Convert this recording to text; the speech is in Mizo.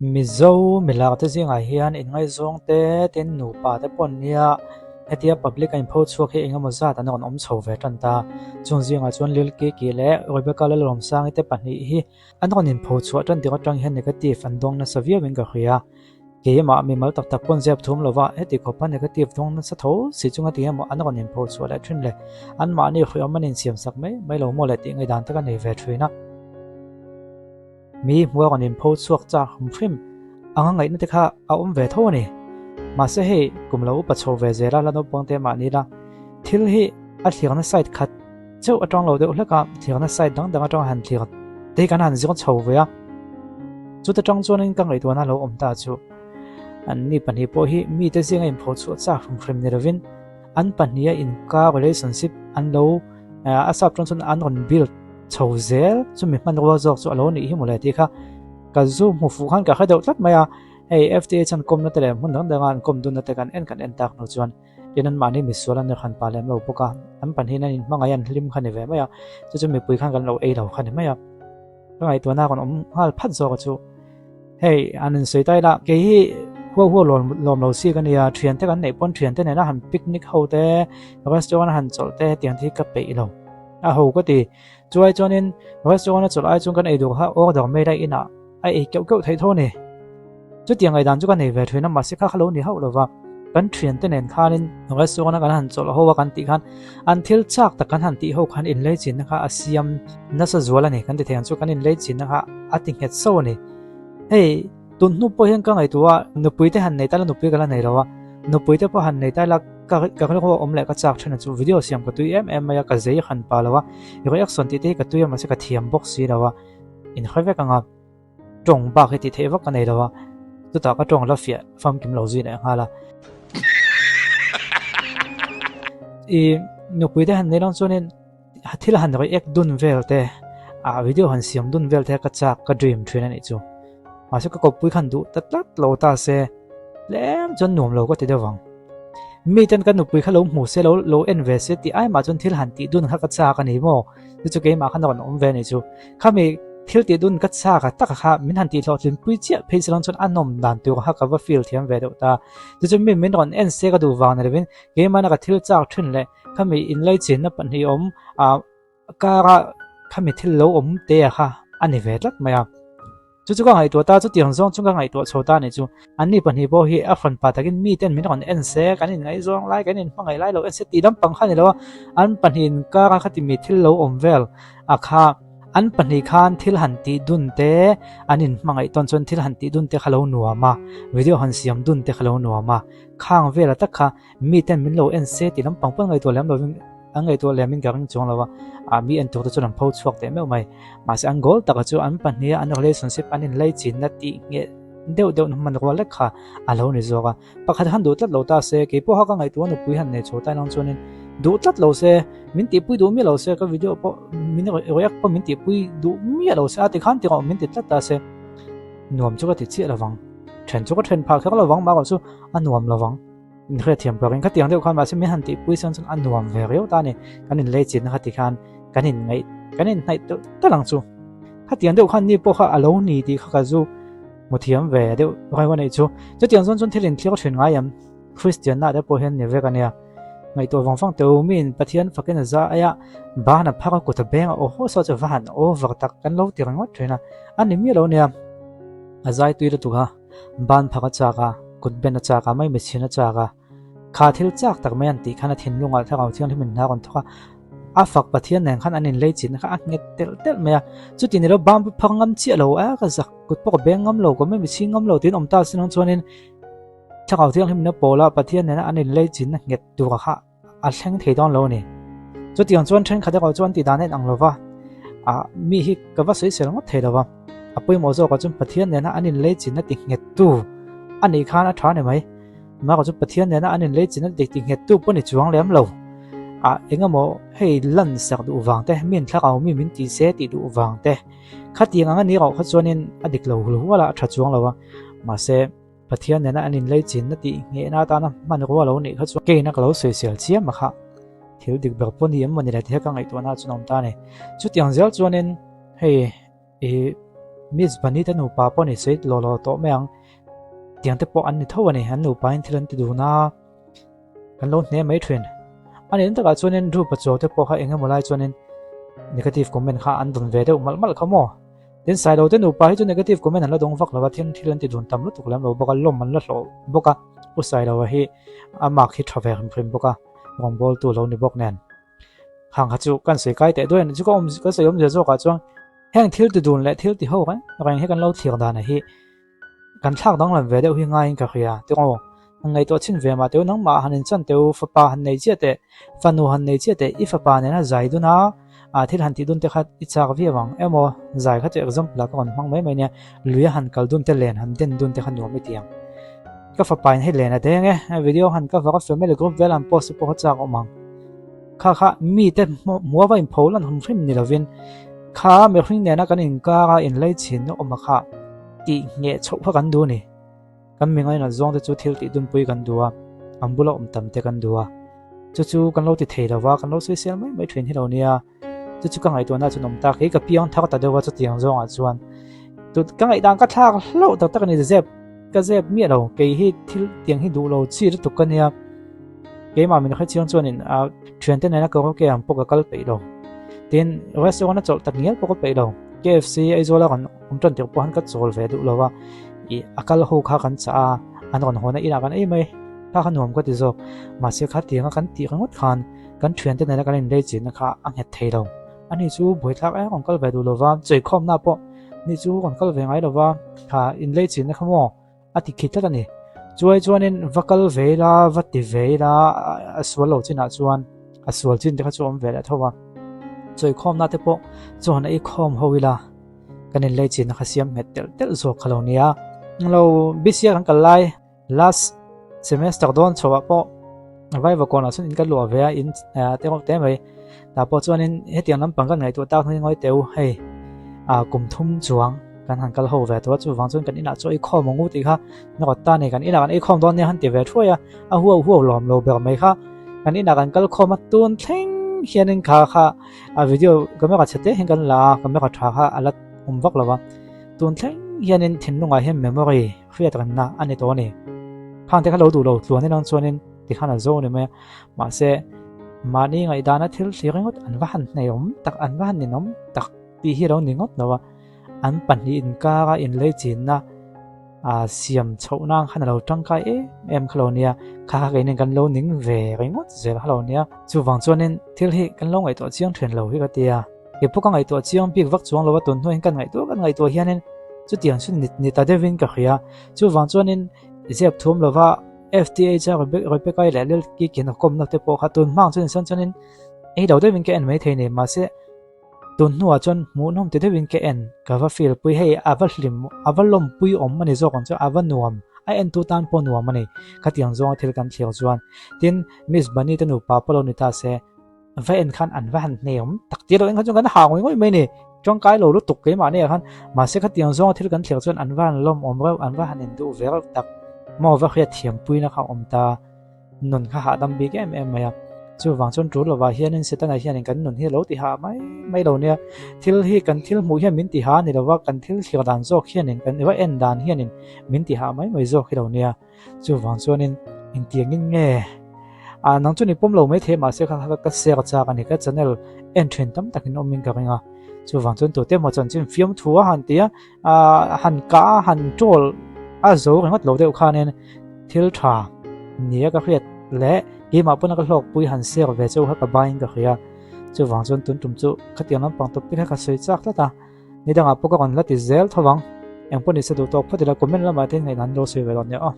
Mizo milak te zingah hian inngaizawng te tin nupa te pawh an nia, hetia public a inpho chhuak hi engemaw zat an rawn awm chho ve tan ta. Chung zingah chuan Lil Kiki leh Rebecca Lalawmsangi te pahnih hi an rawn inpho chhuah tan tir atang hian negative an dawng nasa viauin ka hria. Keimah mimal tak tak pawn zep thum lova heti khawpa negative dawng nasa tho si chunga ti emaw an rawn inpho chhuah leh thin le, anmahni hriawm an insiam sak mai mai lo maw le tih ngaihdan te ka nei ve thin a. Mi hmuh a rawn inpho chhuak chak hrim hrim anga ngaihna te kha a awm ve tho a ni. Mahse hei kum lo upa chho ve zel a, la naupang te mahni la thil hi a thlirna side khat chauh atang lo deuh hlek a, thlirna side dang dang atanga han thlir te hi kan han zir chho ve a. Chuta tang chuanin ka ngaihtuahna lo awm ta chu anni pahnih pawh hi mite zinga inpho chhuah chak hrim hrim ni lovin an pahniha inkar relationship an lo a sap tawng chuan an rawn build chho zel chumi hmanrua zawk chu a lo nih hi mawle tih kha ka zu hmu fuh khan ka hre deuh tlat mai a, hei F_T_A chuan kawmna te leh hmun dang danga an kawm dunna te kan en kan en tak hnu chuan tin an mahni misual an han pa lem lo bawk a, an pahnihin an inhmangaih an hlim kha ni ve mai a, chu chu mipui khan kan lo ei lo kha ni mai a. Ka ngaihtuahna a rawn awm nghal phat zawk a chu. Hei an insawi ta ila kei hi huau huau lawm lawm lo si ka nia thiante kan neih pawn thiante nena han picnic ho te restaurant han chawlh te hetiang te hi ka peih lo a ho ka ti chuai chuanin restaurant a chawlh ai chuan kan ei duh kha order mai la inah a ei keuh keuh theih tho a ni. Chutiang ngaihdan chu ka nei ve thin a, mahse kha kha lo ni hauh lova, kan thiante nen khanin restaurant a kan han chawlh ho a kan tih khan an thil chak tak kan han tih ho khan inlei chinna kha a siam nasa zual a ni kan ti thei ang chu kan inlei chinna kha a ti nghet so a ni. Hei tun hnu pawh hian ka ngaihtuah a, nupui te han nei ta la nupui ka la nei lo a, nupui te pawh han nei ta ila ka ka rilru a awm leh ka chak thin a chu video siam ka tui em em mai a, ka zei han pa lo a, reaction tih te hi ka tui a mahse ka thiam bawk si lo a, inhre vek ang a. Tawng bak hi tih theih vak ka nei lo a, chutah ka tawng la fiah famkim lo zui leh nghal a. I nupui te han nei lang chuanin thil han react dun vel te, ah video han siam dun vel te ka chak ka dream thin a nih chu. Mahse ka kawppui khan duh ta tlat lo ta se tlem chuan nuam lo ka ti deuh vang. Mi ten ka nupui kha lo hmu se lo lo en ve se tih ai mah chuan thil han tih dun kha ka chak a ni maw? Chu chu keimah khan a rawn awm ve a nih chu. Khami thil tih dun ka chak a taka kha min han tihhlawhtlin pui chiah phei chu lang chuan a nawm dan tur kha ka va feel thiam ve deuh ta. Chu chu mi min rawn en se ka duh vang ni lovin keimahna ka thil chak thin leh khami inlaichinna pahnih awm ah kara khami thil lo awm te a kha a ni ve tlat mai a. Chu chu ka ngaihtuah ta, chutiang zawng chu ka ngaihtuah chho ta a nih chu. Anni pahnih pawh hi a hrawn pah takin mi ten min rawn en se, kan inngaihzawng lai, kan inhmangaih lai lo en se tih lampang kha a ni lo a, an pahnih inkara khati mi thil lo awm vel a kha an pahnih khan thil han tih dun te, an inhmangaih tawn chuan thil han tih dun te kha lo nuam a, video han siam dun te kha lo nuam a, khang vela tak kha Mi ten min lo en se tih lampang pawn ngaihtuah lem lovin an ngaihtuah lem in ka ring chuang lo a, ah mi en tur te chuan an pho chhuak teh meuh mai. Mahse an goal taka chu an pahnih a an relationship an inlei chinna tih ngheh deuh deuh na hman rual lek kha a lo ni zawk a. Pakhat han duh tlat lo ta se, kei pawha ka ngaihtuah nupui han nei chho ta inang chuanin duh tlat lo se, min tihpui duh miah lo se, ka video pawh min react pawh min tihpui duh miah lo se a ti khan tih min ti tlat ta se nuam chu ka ti chiah lovang. Then chu ka then phah kher lovang mahrawh chu a nuam lovang. In hriatthiam turin khatiang deuh khan mahse min han tihpui chuan chuan a nuam ve riau ta a ni. Kan inlei chinna kha tikhan kan inngaih kan inhnaih deuh tal ang chu. Khatiang deuh khan ni pawh kha a lo ni tih kha ka zu hmu thiam ve deuh reuh a nih chu. Chutiang chuan chuan thil inthlir thin ngai em? Kristianna te pawh hian ni vek a nia. Ngaihtuah vang vang teh u, miin Pathian fakin a za aia ban a phak a kut a beng a aw haw saw chu va han over tak kan lo ti ringawt thin a. A ni miah lo a nia. A zai tui lutuk a. Ban phak a chak a, kut ben a chak a, mai machine a chak a. Kha thil chak tak mai an tih khan a thinlungah thlarau thianghlim in hna a rawn thawk a. A fak Pathian nen khan an inlei chin kha a nghet telh telh mai a. Chuti ni lo ban phak ngam chiah lo a, ka zak kut pawh ka beng ngam lo, ka mai machine ngam lo tiin awm ta sin ang chuanin thlarau thianghlim in a pawl a, Pathian nena an inlei chin na nghet tur kha a thleng thei dawn lo a ni. Chutiang chuan thenkhat erawh chuan tih dan a inang lo va, ah mi hi ka va sawisel ngawt thei lo va, a pawimawh zawkah chuan Pathian nena an inlei chinna ti nghettu a nih khan a tha a ni mai. Mahka chu Pathian nena an inlei chinna ti nghettu pawh ni chuang lem lo. Ah engemaw hei lan sak duh vang te, mi inthlak au mi min ti se tih duh vang te, khatiang ang a nih erawh kha chuanin a dik lo hul hual a, a tha chuang lo a. Mahse. Pathian nena an inlei chinna tih nghehna atana hmanrua lo nih kha chuan keina ka lo sawisel chiam a kha. Thil dik ber pawh ni em maw ni le tih hi ka ngaihtuahna chuan a awm ta a ni. Chutiang zel chuanin hei i Miss Bunny te nupa pawh ni sawi law law tawh mai ang. Tiang te pawh an ni tho a ni, an nupa in thil an ti dun a, kan lo hne mai thin. A nih takah chuanin Drew Pachuau te pawh kha eng emaw lai chuanin negative comment kha an dawn ve deuh malh malh kha maw. Tin Sailo te nupa hi chu negative comment an la dawng vak lo a, thil thil an ti dun tam lutuk lem lo bawk a, lawm an la hlawh bawk a, Pu Sailoa hi a mark hi tha ve hrim hrim bawk a, rawngbawltu lo ni bawk nen. Khang kha chu kan sawi kai teh duai a ni chu ka awm ka sawi awmzia zawkah chuan heng thil ti dun leh thil ti ho reng reng hi kan lo thlir dan hi kan thlak danglam ve deuh hi ngaiin ka hria tih aw han ngaihtuah chhin ve mah teu nangmah han inchan teu fapa han nei chiah teh fanu han nei chiah teh i fapa nena zai dun a ah thil han tih dun te kha i chak viau ang emaw zai kha chu example ah ka rawn hmang mai mai nia lui a han kal dun te len han den dun te kha nuam i ti ang. Ka fapa in hei len a deng e, video han cover a family group vel han post te pawh kha chak awm ang. Kha kha mi te hmuh ava in pho lan hum hrim ni lovin kha mihring nena kan inkar a inlei chhin na awm a kha tih ngheh chhoh kha kan duh a ni. Kan mi ngainat zawng te chu thil tih dunpui kan duh a, an bula awm tam te kan duh a. Chu chu kan lo ti thei lova kan lo sawisel mai mai thin hi lo nia. Chu chu ka ngaihtuahna chuan awm ta kei ka piang thar ta deuh a chutiang zawngah chuan tut ka ngaihdan ka thlak hlauh tak tak a ni zep ka zep miah lo kei hi thil tiang hi duh lo chi lutuk ka nia keimah min hrechiang chuanin a thiante nena karaoke ang pawh ka kal peih lo tin restaurant a chawlh tak ngial pawh ka peih lo KFC Aizawl a rawn awm tan tirh pawh khan ka chawl ve duh lo a ih a kal ho kha kan chah a an rawn hawn a inah kan ei mai kha kha nuam ka ti zawk mahse khatianga kan tih ringawt khan Kan thiante nena kan inlei chinna kha a nghet thei lo. Ani chu buaithlak em rawn kal ve duh lova, cheikhawmna pawh ni chu rawn kal ve ngai lova, kha inlei chinna kha maw a ti khi tlat a ni. Chuai chuanin va kal ve ila, va ti ve ila, a sual lo chinah chuan a sual chin te kha chu a awm ve leh tho va. Cheikhawmna te pawh chuan a ikhawm ho ila, kan inlei chinna kha siam nghet telh telh zawk kha lo nia. Lo BCA kan kal lai. Last semester dawn chhoah pawh Vaiva kawnah chuan in ka luah ve a, in te ngawt te mai. Tah pawh chuanin hetiang lampang kan ngaihtuah tak hnuai ngawi teu hei ah kum thum chuang kan han kal ho ve tawh a, chuvang chuan kan inah chaw ei khawm ang u tih kha nawt ta a ni. Kan inah kan ei khawm dawn nia han ti ve thuai a, a huau huau lawm lo ber mai kha. Kan inah kan kal khawm a, tun thleng hianin kha kha a video camera chhe te hian kan la a, camera tha kha a la awm vak lo va. Tun thleng hianin thinlungah hian memory hriat ranna a ni tawh a ni. Khang te kha lo duh lo tluan elang chuanin tikhan a zo a ni mai a, mahse mahni ngaihdana thil thlir ringawt an va han hneawm tak, an va han ninawm tak tih hi a lo ni ngawt lo a, an pahnih inkara inlei chinna ah siam chhoh nan khan a lo tangkai em em kha lo nia, kha kha keinin kan lo ning ve ringawt zel kha lo nia. Chuvang chuanin thil hi kan lo ngaihtuah chiang then lo hi ka ti a. Kei pawh ka ngaihtuah chiang bik vak chuang lo a, tun hnuaiin kan ngaihtuah kan ngaihtuah hianin chutiang chu ni ta deuhin ka hria. Chuvang chuanin zep thum lova FTH a Rebecca-i leh Lil Kiki'n a kawmna te pawh kha tun hmang chuan insan chuanin ei lo deuhin ka en maithei ni. Mahse tun hnuah chuan hmuhnawm ti deuhin ka en, ka va feel pui hei a va hlim a va lawmpui awm a ni zawk ang chu a va nuam a entu tan pawh nuam a ni. Khatiang zawnga thil kan thlir chuan tin Miss Bunny te nupa pawh lo ni ta se. Va en khan an va han hne awm tak tir lo en khan chuan kan ha ngawih ngawih mai ni tangkai lo lutuk keimah nia khan mahse khatiang zawnga thil kan thlir chuan an va han lawm awm reuh an va han induh ve reuh tak maw va hriat thiam puina kha awm ta nun kha hahdam bik em em mai a chuvang chuan tul lovah hianin setana hianin kan nun hi a lo ti hah mai mai lo nia thil hi kan thil hmuh hian min ti ha ni lova kan thil thlir dan zawk hianin kan va en dan hianin min ti hah mai mai zawk hi lo nia. Chuvang chuanin engtiangin nge ah nang chuan i pawm lo mai thei mahse kha kha ka share chak a ni ka channel en then tam takin awmin ka ring a chuvang chuan tute emaw chanchin fiamthu a han ti a ah han kah a han troll a zo ringawt lo deuh khanin thil tha nia ka hriat leh keimah pawn a ka hlawkpui han share ve chauh kha ka baiin ka hria chuvang chuan tun tum chu khatiang lampang topic kha ka sawi chak tlat a. Ni dangah pawh ka rawn la ti zel tho vang. Engpawh nise duh tawk phawt ila comment lamah te ngaihdan lo sawi ve dawn nia aw.